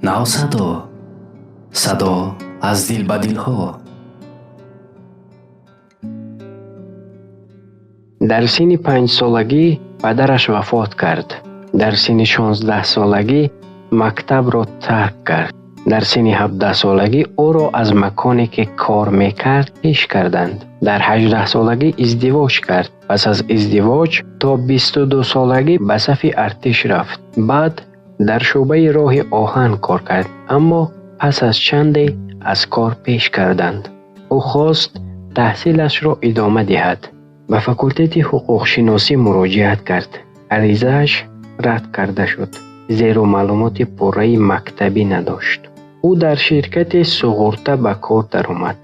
Навсадо, садо аз дил ба дилҳо. Дар синни 5-солагӣ падараш вафот кард. Дар синни 16-солагӣ мактабро тарк кард. Дар синни 17-солагӣ ӯро аз маконе, ки кор мекард, пеш карданд. Дар 18-солагӣ издивоҷ кард. Пас аз издивоҷ то 22-солагӣ ба сафи артиш рафт. Баъд дар шӯъбаи роҳи оҳан кор кард, аммо пас аз чанде аз кор пеш карданд. Ӯ хост таҳсилашро идома диҳад. Ба факултети ҳуқуқшиносӣ муроҷиат кард. Аризааш рад карда шуд, зеро маълумоти пурраи мактабӣ надошт. Ӯ дар ширкати суғурта ба кор даромад.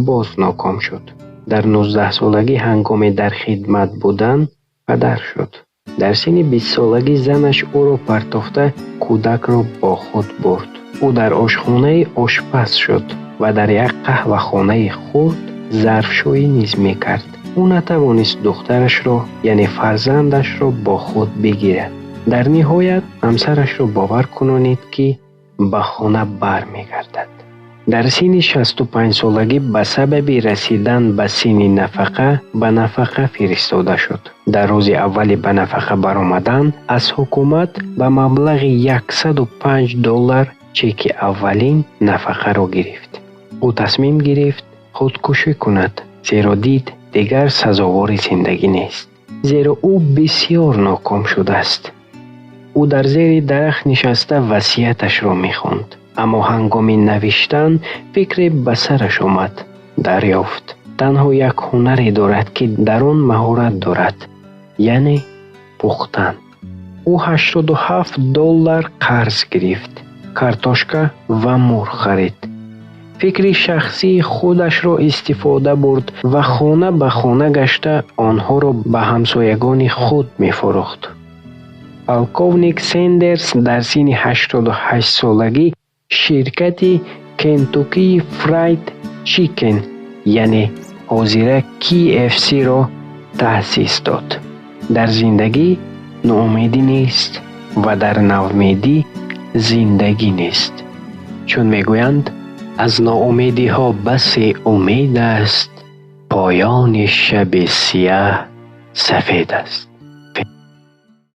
Боз ноком шуд. Дар 19-солагӣ ҳангоми дар хидмат будан падар шуд. Дар синни 20-солагӣ занаш ӯро партофта, кӯдакро бо худ бурд. Ӯ дар ошхонаи ошпаз шуд ва дар як қаҳвахонаи хурд зарфшӯӣ низ мекард. Ӯ натавонист духтарашро, яъне фарзандашро бо худ бигирад. Дар ниҳоят ҳамсарашро бовар кунонид, ки ба хона бармегардад. Дар синни 65-солагӣ ба сабаби расидан ба синни нафақа ба нафақа фиристода шуд. Дар рӯзи аввали ба нафақа баромадан аз ҳукумат ба маблағи 105 доллар чеки аввалин нафақаро гирифт. Ӯ тасмим гирифт худкушӣ кунад, зеро дид дигар сазовори зиндагӣ нест. Зеро ӯ бисёр ноком шудааст. Ӯ дар зери дарахт нишаста васияташро мехонд. Аммо ҳангоми навиштан фикре ба сараш омад. Дарёфт. Танҳо як ҳунаре дорад, ки дар он маҳорат дорад, яъне пухтан. Ӯ 87 доллар қарз гирифт, картошка ва мурғ харид. Фикри шахсии худашро истифода бурд ва хона ба хона гашта онҳоро ба ҳамсоягони худ мефурӯхт. Полковник Сендерс дар синни 88-солагӣ ширкати Кентукки Фрайд Чикен, яъне ҳозира KFC-ро таъсис дод. Дар зиндагӣ ноумедӣ нест ва дар ноумедӣ зиндагӣ нест. Чун мегӯянд, аз ноумедиҳо басе умед аст, поёни шаби сияҳ сафед аст.